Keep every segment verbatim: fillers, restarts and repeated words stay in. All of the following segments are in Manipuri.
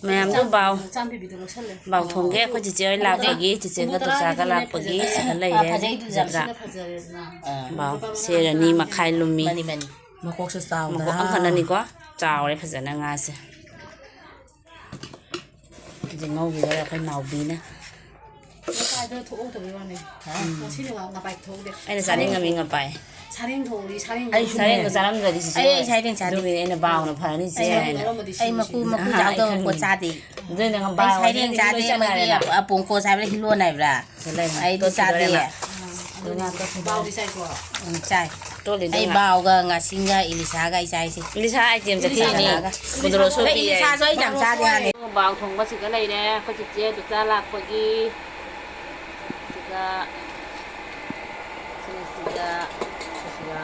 ꯃꯌꯥꯝꯗꯣ ꯕꯥꯎ, ꯆꯥꯝꯕꯤꯕꯤꯗꯣ ꯂꯧꯁꯜꯂꯦ꯫ ꯕꯥꯎ ꯊꯣꯡꯒꯦ꯫ ꯑꯩꯈꯣꯏ ꯆꯤꯆꯦ ꯍꯣꯏ ꯂꯥꯛꯄꯒꯤ ꯆꯤꯆꯦꯒ ꯇꯣꯆꯥꯒ ꯂꯥꯛꯄꯒꯤ ꯁꯤꯗ ꯂꯩꯔꯦ꯫ ꯐꯖꯩꯗꯨ ꯌꯥꯝ ꯖꯇ꯭ꯔꯥ꯫ ꯁꯤꯅ ꯐꯖꯔꯦꯗꯅ꯫ ꯑꯥ꯫ ꯕꯥꯎ ꯁꯦꯔ ꯑꯅꯤ ꯃꯈꯥꯏ ꯂꯨꯝꯃꯤ꯫ Money, money. ꯃꯀꯣꯛꯁꯨ ꯆꯥꯎꯗ꯭ꯔꯥ? ꯃꯀꯣꯛ ꯑꯃꯈꯛꯅꯅꯤꯀꯣ꯫ ꯆꯥꯎꯔꯦ ꯐꯖꯅ ꯉꯥꯁꯦ꯫ ꯍꯧꯖꯤꯛ ꯉꯧꯈꯤꯗꯣꯔꯦ ꯑꯩꯈꯣꯏ ꯅꯥꯎꯕꯤꯅ꯫ ꯉꯁꯥꯏꯗꯣ ꯊꯣꯛꯍꯧꯗꯕꯩ ꯋꯥꯅꯦ꯫ ꯍꯥ? ꯉꯁꯤꯗꯤ ꯉ-, ꯉꯄꯥꯏ ꯊꯣꯛꯍꯧꯗꯦ꯫ ꯑꯩꯅ ꯆꯥꯅꯤꯡꯉꯝꯃꯤ ꯉꯄꯥꯏ꯫ ꯁꯥꯔꯦꯡ ꯊꯣꯡꯉꯤ, ꯁꯥꯔꯦꯡ ꯑꯩꯁꯨ ꯊꯣꯡꯉꯤ꯫ ꯁꯥꯔꯦꯡꯗꯣ ꯆꯥꯔꯝꯗ꯭ꯔꯗꯤ ꯆꯤꯆꯦ ꯑꯩ ꯍꯥꯏꯅ꯫ ꯁꯥꯔꯦꯡ ꯆꯥꯗꯦ꯫ ꯑꯗꯨꯒꯤꯅꯦ ꯑꯩꯅ ꯕꯥꯎꯅ ꯐꯔꯅꯤ ꯆꯤꯆꯦ ꯑꯩ ꯍꯥꯏꯅ꯫ ꯂꯧꯔꯝꯃꯗꯤ ꯑꯩ ꯃꯀꯨ, ꯁꯤꯅꯤ꯫ ꯃꯀꯨ ꯑꯍꯥ, ꯑꯩ ꯆꯥꯎꯗꯕ ꯈꯪꯉꯤꯅꯦ꯫ ꯄꯣꯠ ꯆꯥꯗꯦ꯫ ꯑꯗꯨꯅ ꯑꯩ ꯕꯥꯎ ꯁꯥꯔꯦꯡ ꯍꯥꯏꯅꯗꯤ ꯆꯥꯗꯦ, ꯂꯣꯏ ꯃꯣꯏꯒꯤ ꯆꯠꯅꯔꯦꯅ꯫ ꯑꯄꯣ-, ꯑꯄꯣꯡꯀꯣ ꯆꯥꯕ꯭ꯔꯥ, ꯍꯤꯂꯣꯟ ꯍꯥꯏꯕ꯭ꯔꯥ? ꯁꯤꯗ ꯂꯩꯔꯦ꯫ ꯑꯩꯗꯤ ꯇꯣꯠꯈꯤꯗꯣꯔꯦ ꯆꯥꯗꯦ꯫ ꯃꯥ꯫ ꯑꯗꯨ ꯉꯥ ꯇꯣꯠꯈꯤꯗꯣꯔꯦ꯫ ꯕꯥꯎꯗꯤ ꯆꯥꯏꯀꯣ? ꯎꯝ, ꯆꯥꯏ꯫ ꯇꯣꯠꯂꯤꯗꯣ ꯑꯩ ꯉꯥ꯫ ꯕꯥꯎꯒ ꯉꯥꯁꯤꯡꯒ ꯏꯂꯤꯁꯥꯒ ꯑꯩ ꯆꯥꯏꯁꯦ꯫ ꯏꯂꯤꯁꯥ ꯑꯥꯏꯇꯦꯝ ꯆꯠꯊꯤꯅꯤ꯫ ꯏꯂꯤꯁꯥꯁꯨ ꯈꯨꯗ꯭ꯔꯣꯁꯨ ꯑꯩ ꯄꯤ ꯌꯥꯏ꯫ ꯏꯂꯤꯁꯥꯁꯨ ꯑꯩ ꯌꯥꯝ ꯆꯥꯗꯦ ꯍꯥꯟꯅ꯫ ꯕꯥꯎ ꯊꯣꯡꯕꯁꯤꯒ ꯂꯩꯔꯦ꯫ ꯑꯩꯈꯣꯏ ꯆꯤꯆꯦ ꯆꯥꯛꯆꯥ ꯂꯥꯛꯄꯒꯤ꯫ ꯁꯤꯒ, ꯁꯤꯅ ꯁꯤꯒ, ꯁꯤꯒ,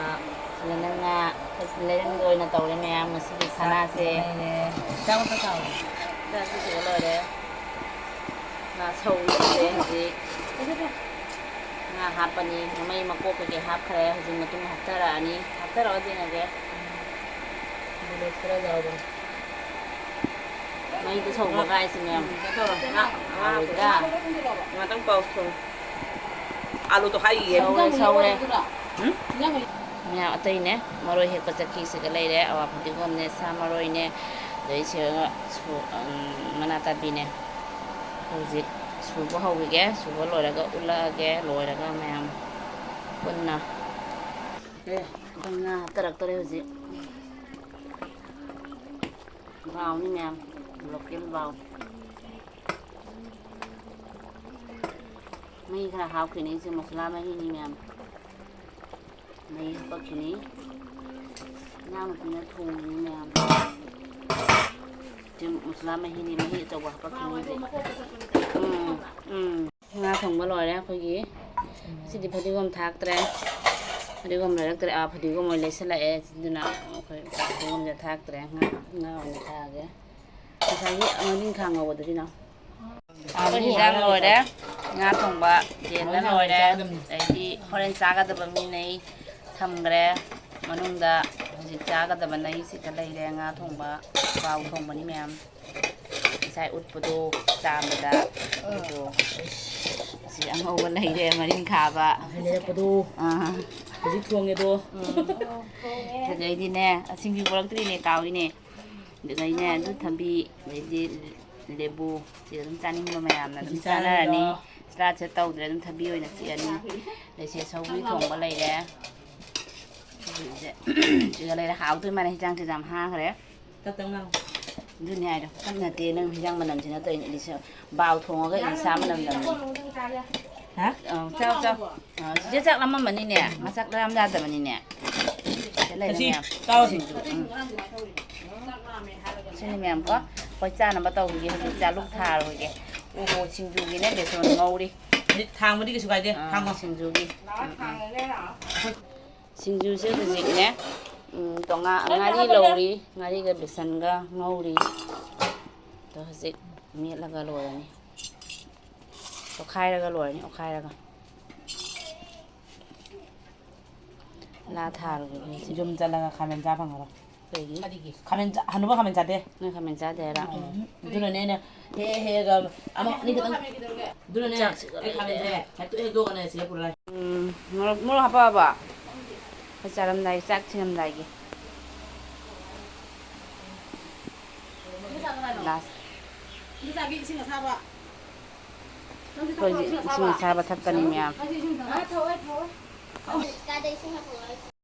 ꯁꯤꯅ ꯅꯪꯅ, ꯂꯩꯔꯪꯗ ꯑꯣꯏꯅ ꯇꯧꯔꯦ ꯃꯌꯥꯝ ꯉꯁꯤꯒꯤ ꯁꯅꯥꯁꯦ꯫ ꯂꯩꯔꯦ꯫ ꯆꯥꯛ ꯑꯝꯇ ꯆꯥꯎ꯫ ꯆꯥꯛꯁꯤ ꯁꯤꯒ ꯂꯣꯏꯔꯦ꯫ ꯉꯥ ꯁꯧꯔꯤ ꯍꯧꯖꯤꯛ꯫ ꯉꯥ ꯍꯥꯞꯄꯅꯤ꯫ ꯃꯩ ꯃꯀꯣꯛ ꯀꯩꯀꯩ ꯍꯥꯞꯈ꯭ꯔꯦ꯫ ꯍꯧꯖꯤꯛ ꯃꯇꯨꯝ ꯍꯥꯞꯊꯔꯛꯑꯅꯤ꯫ ꯍꯥꯞꯊꯔꯛꯑꯣ ꯌꯦꯡꯉꯒꯦ꯫ ꯕꯨꯂꯦꯠ ꯈꯔ ꯌꯥꯎꯕꯅꯤ꯫ ꯃꯩꯗꯣ ꯁꯧꯕ ꯀꯥꯏꯁꯦ ꯃꯌꯥꯝ꯫ ꯎꯝ, ꯀꯩꯅꯣ ꯇꯧꯔꯣ꯫ ꯉꯥ, ꯉꯥ ꯍꯥꯎꯔꯣꯏꯗ꯭ꯔꯥ? ꯉꯥꯛꯇꯪ pause ꯇꯧ꯫ ꯑꯥꯂꯨꯗꯣ ꯍꯥꯏꯌꯦ꯫ ꯁꯧꯔꯦ, ꯁꯧꯔꯦ꯫ ꯎꯝ? ꯃꯌꯥꯝ ꯑꯇꯩꯅꯦ, ꯃꯔꯣꯏ ꯍꯦꯛꯄ ꯆꯠꯈꯤꯁꯤꯒ ꯂꯩꯔꯦ, ꯑꯋꯥ ꯐꯗꯤꯒꯣꯝꯅꯦ, ꯁꯥ ꯃꯔꯣꯏꯅꯦ, ꯑꯗꯩ ꯁꯤꯒ ꯁꯨ-, ꯎꯝ, ꯃꯅꯥ ꯇꯥꯕꯤꯅꯦ꯫ ꯍꯧꯖꯤꯛ ꯁꯨꯕ ꯍꯧꯈꯤꯒꯦ, ꯁꯨꯕ ꯂꯣꯏꯔꯒ ꯎꯠꯂꯛꯑꯒꯦ, ꯂꯣꯏꯔꯒ ꯃꯌꯥꯝ ꯄꯨꯟꯅ꯫ ꯑꯦ, ꯑꯩꯈꯣꯏ ꯉꯥ ꯍꯥꯞꯊꯔꯛꯇꯣꯔꯦ ꯍꯧꯖꯤꯛ꯫ ꯕꯥꯎꯅꯤ ꯃꯌꯥꯝ, local ꯕꯥꯎ꯫ ꯃꯍꯤ ꯈꯔ ꯍꯥꯞꯈꯤꯅꯤ, ꯁꯤ ꯃꯁꯂꯥ ꯃꯍꯤꯅꯤ ꯃꯌꯥꯝ꯫ ꯃꯍꯤ ꯍꯥꯄꯛꯈꯤꯅꯤ꯫ ꯏꯅꯥꯎꯅꯨꯄꯤꯅ ꯊꯣꯡꯉꯤꯅꯤ ꯃꯌꯥꯝ꯫ ꯁꯤ ꯃꯁꯂꯥ ꯃꯍꯤꯅꯤ, ꯃꯍꯤ ꯑꯆꯧꯕ ꯍꯥꯄꯛꯈꯤꯅꯤ ꯍꯧꯖꯤꯛ꯫ ꯎꯝ, ꯎꯝ꯫ ꯉꯥ ꯊꯣꯡꯕ ꯂꯣꯏꯔꯦ ꯑꯩꯈꯣꯏꯒꯤ꯫ ꯉꯁꯤꯗꯤ ꯐꯗꯤꯒꯣꯝ ꯊꯥꯛꯇ꯭ꯔꯦ꯫ ꯐꯗꯤꯒꯣꯝ ꯂꯩꯔꯛꯇ꯭ꯔꯦ꯫ ꯑꯥ, ꯐꯗꯤꯒꯣꯝ ꯑꯣꯏꯅ ꯂꯩꯁꯜꯂꯛꯑꯦ꯫ ꯑꯗꯨꯅ ꯑꯩꯈꯣꯏ ꯐꯗꯤꯒꯣꯝꯁꯦ ꯊꯥꯛꯇ꯭ꯔꯦ꯫ ꯉꯥ, ꯉꯥ ꯑꯣꯏꯅ ꯊꯥꯛꯑꯒꯦ꯫ ꯉꯁꯥꯏꯒꯤ ꯃꯅꯤꯡꯈꯥ ꯉꯧꯕꯗꯨꯗꯤ ꯅꯪ꯫ ꯑꯩꯈꯣꯏ ꯍꯤꯟꯖꯥꯡ ꯂꯣꯏꯔꯦ꯫ ꯉꯥ ꯊꯣꯡꯕ ꯌꯦꯟꯅ ꯂꯣꯏꯔꯦ꯫ ꯑꯗꯩꯗꯤ ꯍꯣꯔꯦꯟ ꯆꯥꯒꯗꯕ ꯃꯤ ꯅꯩ ꯊꯝꯈ꯭ꯔꯦ ꯃꯅꯨꯡꯗ꯫ ꯍꯧꯖꯤꯛ ꯆꯥꯒꯗꯕ ꯅꯩ ꯁꯤꯗ ꯂꯩꯔꯦ꯫ ꯉꯥ ꯊꯣꯡꯕ, ꯄꯥꯎ ꯊꯣꯡꯕꯅꯤ ꯃꯌꯥꯝ꯫ ꯉꯁꯥꯏ ꯎꯠꯄꯗꯣ ꯆꯥꯝꯕꯗ꯫ ꯑꯗꯨꯗꯣ ꯑꯁꯤ ꯑꯉꯧꯕ ꯂꯩꯔꯦ, ꯃꯔꯤꯡ ꯈꯥꯕ꯫ ꯍꯩꯅꯔꯛꯄꯗꯣ꯫ ꯑꯥ꯫ ꯍꯧꯖꯤꯛ ꯊꯣꯡꯉꯦꯗꯣ꯫ ꯑꯗꯨꯗꯩꯗꯤꯅꯦ, ꯑꯁꯤꯡꯕꯤ ꯄꯨꯔꯛꯇ꯭ꯔꯤꯅꯦ, ꯀꯥꯎꯏꯅꯦ꯫ ꯑꯗꯨꯗꯩꯅꯦ, ꯑꯗꯨ ꯊꯝꯕꯤ, ꯑꯗꯩꯗꯤ ꯂꯦꯕꯨ꯫ ꯁꯤ ꯑꯗꯨꯝ ꯆꯥꯅꯤꯡꯕ ꯃꯌꯥꯝꯅ ꯑꯗꯨꯝ ꯍꯧꯖꯤꯛ ꯆꯥꯅꯔꯅꯤ꯫ ꯆꯥꯅꯔꯅꯤꯗꯣ꯫ ꯁꯂꯥꯠꯁꯦ ꯇꯧꯗ꯭ꯔꯦ, ꯑꯗꯨꯝ ꯊꯕꯤ ꯑꯣꯏꯅ ꯆꯤꯛꯑꯅꯤ꯫ ꯑꯗꯩ ꯁꯤ ꯁꯧꯒ꯭ꯔꯤ ꯊꯣꯡꯕ ꯂꯩꯔꯦ꯫ ꯁꯤꯒ ꯂꯩꯔꯦ꯫ ꯍꯥꯎꯗꯣꯏ ꯃꯥꯜꯂꯦ, ꯍꯤꯟꯖꯥꯡꯁꯦ ꯌꯥꯝ ꯍꯥꯈ꯭ꯔꯦ꯫ ꯇꯞ ꯇꯞ ꯉꯥꯡꯉꯨ꯫ ꯑꯗꯨꯅꯤ ꯍꯥꯏꯗꯣ꯫ ꯇꯞ ꯅꯠꯇꯦ, ꯅꯪ ꯍꯤꯟꯖꯥꯡ ꯃꯅꯝꯁꯤ ꯅꯠꯇ꯭ꯔꯦ, ꯏꯂꯤꯁꯥ ꯕꯥꯎ ꯊꯣꯡꯉꯒ ꯏꯂꯤꯁꯥ ꯃꯅꯝ ꯅꯝꯃꯤ꯫ ꯍꯥ? ꯑꯥ, ꯆꯥꯎ, ꯆꯥꯎ꯫ ꯑꯥ, ꯆꯤꯆꯦ ꯆꯥꯛ ꯂꯥꯝꯃꯝꯃꯅꯤꯅꯦ꯫ ꯃꯆꯥꯛ ꯂꯥꯝ ꯌꯥꯗꯕꯅꯤꯅꯦ꯫ ꯁꯤ ꯂꯩꯔꯦ ꯆꯠꯁꯤ, ꯃꯌꯥꯝ꯫ ꯆꯥꯎꯁꯤ꯫ ꯁꯤꯅꯤ ꯃꯌꯥꯝ ꯀꯣ꯫ ꯑꯩꯈꯣꯏ ꯆꯥꯅꯕ ꯇꯧꯈꯤꯒꯦ꯫ ꯍꯧꯖꯤꯛ ꯆꯥꯂꯨꯛ ꯊꯥꯔꯣꯏꯒꯦ꯫ ꯑꯣ ꯍꯣ, ꯁꯤꯡꯖꯨꯒꯤꯅꯦ ꯕꯦꯁꯣꯟ ꯉꯧꯔꯤ꯫ ꯍꯧꯖꯤꯛ ꯊꯥꯡꯕꯗꯤ ꯀꯩꯁꯨ ꯀꯥꯏꯗꯦ꯫ ꯑꯥ, ꯊꯥꯡꯉꯣ꯫ ꯁꯤꯡꯖꯨꯒꯤ꯫ ꯎꯝ, ꯎꯝ꯫ ꯁꯤꯡꯖꯨꯁꯦ ꯍꯧꯖꯤꯛꯅꯦ, ꯎꯝ, ꯇꯣꯉꯥꯟ ꯉꯥꯔꯤ ꯂꯧꯔꯤ, ꯉꯥꯔꯤꯒ ꯕꯦꯁꯟꯒ ꯉꯧꯔꯤ꯫ ꯑꯗꯣ ꯍꯧꯖꯤꯛ ꯃꯦꯠꯂꯒ ꯂꯣꯏꯔꯅꯤ꯫ ꯑꯣꯠꯈꯥꯏꯔꯒ ꯂꯣꯏꯔꯅꯤ, ꯑꯣꯠꯈꯥꯏꯔꯒ꯫ ꯂꯥ ꯊꯥꯔꯨꯕꯒꯤ ꯍꯧꯖꯤꯛ꯫ ꯌꯨꯝ ꯆꯠꯂꯒ ꯈꯥꯃꯦꯟ ꯆꯥ ꯐꯪꯉꯔꯣꯏ꯫ ꯀꯩꯒꯤ? ꯈꯥꯃꯦꯟ ꯆꯥ-, ꯍꯅꯨꯕ ꯈꯥꯃꯦꯟ ꯆꯥꯗꯦ꯫ ꯅꯣꯏ ꯈꯥꯃꯦꯟ ꯆꯥꯗꯦ ꯍꯥꯏꯔꯣ? ꯎꯝ꯫ ꯑꯗꯨꯅꯅꯦ ꯑꯩꯅ ꯍꯦꯛ ꯍꯦꯛꯑꯒ ꯑꯃ ꯑꯅꯤ ꯈꯛꯇꯪ꯫ ꯑꯗꯨꯅꯅꯦ ꯆꯥꯛꯁꯤꯒ ꯑꯩ ꯈꯥꯃꯦꯟꯁꯦ ꯂꯩꯔꯦ꯫ ꯍꯦꯛꯇꯣꯛ ꯍꯦꯛꯇꯣꯛꯑꯒꯅꯦ ꯁꯤꯗ ꯄꯨꯔ ꯂꯥꯛꯑꯦ꯫ ꯎꯝ, ꯃꯣꯔꯣꯛ, ꯃꯣꯔꯣꯛ ꯍꯥꯞꯄꯛꯑꯕꯣ? ꯑꯩꯈꯣꯏ ꯆꯥꯔꯝꯗꯥꯏ, ꯆꯥꯛ ꯊꯤꯔꯝꯗꯥꯏꯒꯤ꯫ ꯂꯥꯁ꯫ ꯑꯩꯈꯣꯏꯗꯤ ꯏꯁꯤꯡ ꯑꯁꯥꯕ ꯊꯛꯀꯅꯤ ꯃꯌꯥꯝ꯫